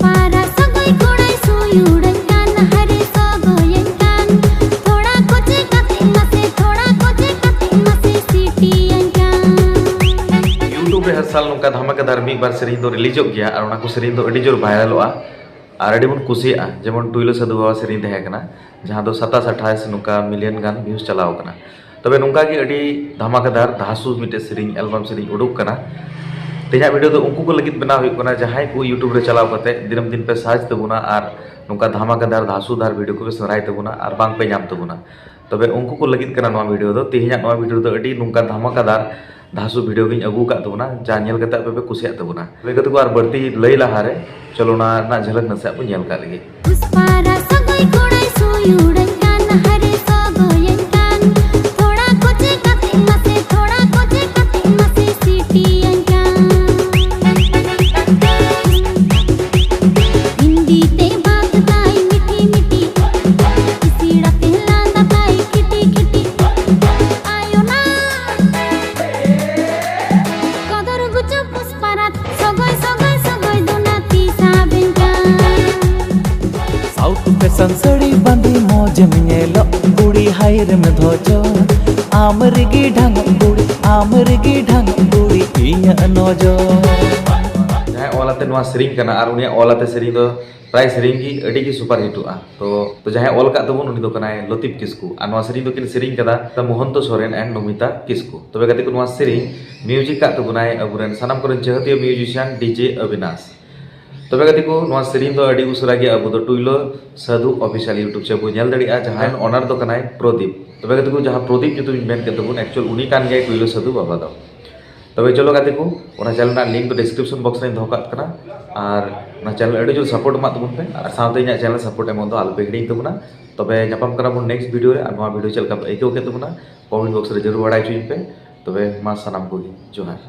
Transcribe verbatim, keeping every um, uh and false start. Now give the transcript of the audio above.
ᱯᱟᱨᱟ ᱥᱚᱜᱚᱭ ᱠᱚᱲᱟᱭ ᱥᱩᱭᱩᱲᱟᱹᱧ ᱠᱟᱱ, ᱦᱟᱨᱮ ᱥᱚᱜᱚᱭᱟᱹᱧ ᱠᱟᱱ᱾ ᱛᱷᱚᱲᱟ ᱠᱚᱪᱮ ᱠᱟᱛᱮ ᱢᱟᱥᱮ, ᱛᱷᱚᱲᱟ ᱠᱚᱪᱮ ᱠᱟᱛᱮ ᱢᱟᱥᱮ ᱥᱤᱴᱤᱭᱟᱹᱧ ᱠᱟᱱ᱾ YouTube ᱨᱮ ᱦᱟᱨ ᱥᱟᱞ ᱱᱚᱝᱠᱟ ᱫᱷᱟᱢᱟᱠᱟᱫᱟᱨ ᱢᱤᱫ ᱵᱟᱨ ᱥᱮᱨᱮᱧ ᱫᱚ ᱨᱤᱞᱤᱡᱚᱜ ᱜᱮᱭᱟ ᱟᱨ ᱚᱱᱟ ᱠᱚ ᱥᱮᱨᱮᱧ ᱫᱚ ᱟᱹᱰᱤ ᱡᱳᱨ ᱵᱷᱟᱭᱨᱟᱞᱚᱜᱼᱟ ᱟᱨ ᱟᱹᱰᱤ ᱵᱚᱱ ᱠᱩᱥᱤᱭᱟᱜᱼᱟ᱾ ᱡᱮᱢᱚᱱ ᱴᱩᱭᱞᱟᱹ ᱥᱟᱹᱫᱷᱩ ᱵᱟᱵᱟ ᱥᱮᱨᱮᱧ ᱛᱟᱦᱮᱸ ᱠᱟᱱᱟ, ᱡᱟᱦᱟᱸ ᱫᱚ ᱥᱟᱛᱟᱥ ᱟᱴᱷᱟᱥ ᱱᱚᱝᱠᱟ ᱢᱤᱞᱤᱭᱚᱱ ᱜᱟᱱ ᱵᱷᱤᱭᱩᱡᱽ ᱪᱟᱞᱟᱣ ᱠᱟᱱᱟ᱾ ᱛᱚᱵᱮ ᱱᱚᱝᱠᱟ ᱜᱮ ᱟᱹᱰᱤ ᱫᱷᱟᱢᱟᱠᱟᱫᱟᱨ ᱫᱷᱟᱥᱩ ᱢᱤᱫᱴᱮᱡ ᱥᱮᱨᱮᱧ ᱮᱞᱵᱟᱢ ᱥᱮᱨᱮᱧ ᱩᱰᱩᱠ ᱠᱟᱱᱟ᱾ ᱛᱮᱦᱮᱧᱟᱜ ᱵᱷᱤᱰᱤᱭᱳ ᱫᱚ ᱩᱱᱠᱩ ᱠᱚ ᱞᱟᱹᱜᱤᱫ ᱵᱮᱱᱟᱣ ᱦᱩᱭᱩᱜ ᱠᱟᱱᱟ, ᱡᱟᱦᱟᱸᱭ ᱠᱚ YouTube ᱨᱮ ᱪᱟᱞᱟᱣ ᱠᱟᱛᱮ ᱫᱤᱱᱟᱹᱢ ᱫᱤᱱ ᱯᱮ ᱥᱟᱨᱪ ᱛᱟᱵᱚᱱᱟ ᱟᱨ ᱱᱚᱝᱠᱟ ᱫᱷᱟᱢᱟᱠᱟᱫᱟᱨ ᱫᱷᱟᱥᱩᱫᱟᱨ ᱵᱷᱤᱰᱤᱭᱳ ᱠᱚᱯᱮ ᱥᱮᱸᱫᱽᱨᱟᱭ ᱛᱟᱵᱚᱱᱟ ᱟᱨ ᱵᱟᱝ ᱯᱮ ᱧᱟᱢ ᱛᱟᱵᱚᱱᱟ᱾ ᱛᱚᱵᱮ ᱩᱱᱠᱩ ᱠᱚ ᱞᱟᱹᱜᱤᱫ ᱠᱟᱱᱟ ᱱᱚᱣᱟ ᱵᱷᱤᱰᱤᱭᱳ ᱫᱚ᱾ ᱛᱮᱦᱮᱧᱟᱜ ᱱᱚᱣᱟ ᱵᱷᱤᱰᱤᱭᱳ ᱫᱚ ᱟᱹᱰᱤ ᱱᱚᱝᱠᱟ ᱫᱷᱟᱢᱟᱠᱟᱫᱟᱨ ᱫᱷᱟᱥᱩ ᱵᱷᱤᱰᱤᱭᱳ ᱜᱤᱧ ᱟᱹᱜᱩ ᱟᱠᱟᱫ ᱛᱟᱵᱚᱱᱟ, ᱡᱟ ᱧᱮᱞ ᱠᱟᱛᱮ ᱟᱯᱮ ᱯᱮ ᱠᱩᱥᱤᱭᱟᱜ ᱛᱟᱵᱚᱱᱟ᱾ ᱛᱚᱵᱮ ᱜᱟᱛᱮ ᱠᱚ, ᱟᱨ ᱵᱟᱹᱲᱛᱤ ᱞᱟᱹᱭ ᱞᱟᱦᱟᱨᱮ ᱪᱚᱞᱚ ᱚᱱᱟ ᱨᱮᱱᱟᱜ ᱡᱷᱟᱞᱟᱠ ᱱᱟᱥᱮᱭᱟᱜ ᱵᱚᱱ ᱧᱮᱞ ᱠᱟᱜ ᱞᱮᱜᱮ᱾ ᱯᱩᱥᱯᱟᱨᱟ ᱥᱚᱜᱚᱭ ᱠᱚᱲᱟᱭ ᱥᱩᱭᱩᱲᱟᱹᱧ ᱠᱟᱱ, ᱦᱟᱨᱮ ᱥᱚᱜᱚᱭᱟᱹᱧ ᱠᱟᱱ᱾ ᱛᱷᱚᱲᱟ ᱠᱚᱪᱮ ᱠᱟᱛᱮ ᱢᱟᱥᱮ, ᱛᱷᱚᱲᱟ ᱠᱚᱪᱮ ᱠᱟᱛᱮ ᱢᱟᱥᱮ ᱥᱤᱴᱤᱭᱟᱹᱧ ᱠᱟᱱ᱾ ᱦᱤᱱᱫᱤ ᱛᱮ ᱵᱟᱛ ᱛᱟᱭ ᱢᱤᱴᱷᱤ ᱢᱤᱴᱷᱤ, ᱤᱥᱤᱲᱟ ᱛᱮ ᱞᱟᱸᱫᱟ ᱛᱟᱭ ᱠᱷᱤᱴᱤ ᱠᱷᱤᱴᱤ᱾ ᱟᱭᱳ ᱱᱟ ᱠᱚᱫᱚᱨ ᱜᱩᱪᱩ ᱯᱩᱥᱯᱟᱨᱟᱛ, ᱥᱚᱜᱚᱭ ᱥᱚᱜᱚᱭ ᱥᱚᱜᱚᱭ ᱫᱚ ᱱᱟᱛᱤ ᱥᱟᱵᱮᱱ ᱠᱟᱱ᱾ ᱥᱟᱣᱩᱛᱷ ᱯᱷᱮᱥᱚᱱ ᱥᱟᱹᱲᱤ ᱵᱟᱸᱫᱮ ᱢᱚᱡᱮᱢ ᱧᱮᱞᱚᱜ ᱠᱩᱲᱤ ᱦᱟᱭᱨᱮᱢ ᱫᱷᱚᱡᱚ᱾ ᱟᱢ ᱨᱮᱜᱮ ᱰᱷᱟᱝ ᱠᱩᱲᱤ, ᱟᱢ ᱨᱮᱜᱮ ᱰᱷᱟᱝ ᱠᱩᱲᱤ ᱤᱧᱟᱹᱜ ᱱᱚᱡᱚᱨ᱾ ᱡᱟᱦᱟᱸᱭ ᱚᱞ ᱟᱛᱮ ᱱᱚᱣᱟ ᱥᱮᱨᱮᱧ ᱠᱟᱱᱟ ᱟᱨ ᱩᱱᱤᱭᱟᱜ ᱚᱞ ᱟᱛᱮ ᱥᱮᱨᱮᱧ ᱫᱚ ᱯᱨᱟᱭ ᱥᱮᱨᱮᱧ ᱜᱮ ᱟᱹᱰᱤ ᱜᱮ ᱥᱩᱯᱟᱨ ᱦᱤᱴᱚᱜᱼᱟ᱾ ᱛᱚ ᱛᱚ ᱡᱟᱦᱟᱸᱭ ᱚᱞ ᱠᱟᱜ ᱛᱟᱵᱚᱱ ᱩᱱᱤ ᱫᱚ ᱠᱟᱱᱟᱭ ᱞᱚᱛᱤᱯ ᱠᱤᱥᱠᱩ ᱟᱨ ᱱᱚᱣᱟ ᱥᱮᱨᱮᱧ ᱫᱚ ᱠᱤᱱ ᱥᱮᱨᱮᱧ ᱠᱟᱫᱟ ᱢᱚᱦᱚᱱᱛᱚ ᱥᱚᱨᱮᱱ and ᱱᱚᱢᱤᱛᱟ ᱠᱤᱥᱠᱩ᱾ ᱛᱚᱵᱮ ᱜᱟᱛᱮ ᱠᱚ, ᱱᱚᱣᱟ ᱥᱮᱨᱮᱧ ᱢᱤᱭᱩᱡᱤᱠ ᱠᱟᱜ ᱛᱟᱵᱚᱱᱟᱭ ᱟᱵᱚᱨᱮᱱ ᱥᱟᱱᱟᱢ ᱠᱚᱨᱮᱱ ᱪᱟᱹᱦᱟᱹᱛᱤᱭᱟᱹ ᱢᱤᱭᱩᱡᱤᱥᱤᱭᱟᱱ ᱰᱤᱡᱮ ᱚᱵᱤᱱᱟᱥ᱾ ᱛᱚᱵᱮ ᱜᱟᱛᱮ ᱠᱚ, ᱱᱚᱣᱟ ᱥᱮᱨᱮᱧ ᱫᱚ ᱟᱹᱰᱤ ᱩᱥᱟᱹᱨᱟ ᱜᱮ ᱟᱵᱚ ᱫᱚ ᱴᱩᱭᱞᱳ ᱥᱟᱹᱫᱷᱩ ᱚᱯᱷᱤᱥᱤᱭᱟᱞ YouTube ᱪᱮᱱᱮᱞ ᱵᱚᱱ ᱧᱮᱞ ᱫᱟᱲᱮᱭᱟᱜᱼᱟ, ᱡᱟᱦᱟᱸᱭ ᱚᱱᱟᱨ ᱫᱚ ᱠᱟᱱᱟᱭ ᱯᱨᱚᱫᱤᱯ᱾ ᱛᱚᱵᱮ ᱜᱟᱛᱮ ᱠᱚ, ᱡᱟᱦᱟᱸ ᱯᱨᱚᱫᱤᱯ ᱧᱩᱛᱩᱢ ᱤᱧ ᱢᱮᱱ ᱠᱮᱫ ᱛᱟᱵᱚᱱ, ᱮᱠᱪᱩᱭᱟᱞ ᱩᱱᱤ ᱠᱟᱱ ᱜᱮᱭᱟᱭ ᱴᱩᱭᱞᱳ ᱥᱟᱹᱫᱷᱩ ᱵᱟᱵᱟ ᱫᱚ᱾ ᱛᱚᱵᱮ ᱪᱚᱞᱚ ᱜᱟᱛᱮ ᱠᱚ, ᱚᱱᱟ ᱪᱮᱱᱮᱞ ᱨᱮᱱᱟᱜ ᱞᱤᱝᱠ ᱫᱚ ᱰᱤᱥᱠᱨᱤᱯᱥᱚᱱ ᱵᱚᱠᱥ ᱨᱮᱧ ᱫᱚᱦᱚ ᱠᱟᱜ ᱠᱟᱱᱟ ᱟᱨ ᱚᱱᱟ ᱪᱮᱱᱮᱞ ᱟᱹᱰᱤ ᱡᱳᱨ ᱥᱟᱯᱳᱨᱴ ᱮᱢᱟᱜ ᱛᱟᱵᱚᱱ ᱯᱮ ᱟᱨ ᱥᱟᱶᱛᱮ ᱤᱧᱟᱹᱜ ᱪᱮᱱᱮᱞ ᱥᱟᱯᱳᱨᱴ ᱮᱢᱚᱜ ᱫᱚ ᱟᱞᱚᱯᱮ ᱦᱤᱲᱤᱧ ᱛᱟᱵᱚᱱᱟ᱾ ᱛᱚᱵᱮ ᱧᱟᱯᱟᱢ ᱠᱟᱱᱟ ᱵᱚᱱ ᱱᱮᱠᱥᱴ ᱵᱷᱤᱰᱤᱭᱳ ᱨᱮ᱾ ᱟᱨ ᱱᱚᱣᱟ ᱵᱷᱤᱰᱤᱭᱳ ᱪᱮᱫ ᱞᱮᱠᱟ ᱯᱮ ᱟᱹᱭᱠᱟᱹᱣ ᱠᱮᱫ ᱛᱟᱵᱚᱱᱟ ᱠᱚᱢᱮᱱᱴ ᱵᱚᱠᱥ ᱨᱮ ᱡᱟᱹᱨᱩᱲ ᱵᱟᱲᱟᱭ ᱦᱚᱪᱚᱧ ᱯᱮ᱾ ᱛᱚᱵᱮ ᱢᱟ ᱥᱟᱱᱟᱢ ᱠᱚᱜᱮ ᱡᱚᱦᱟᱨ᱾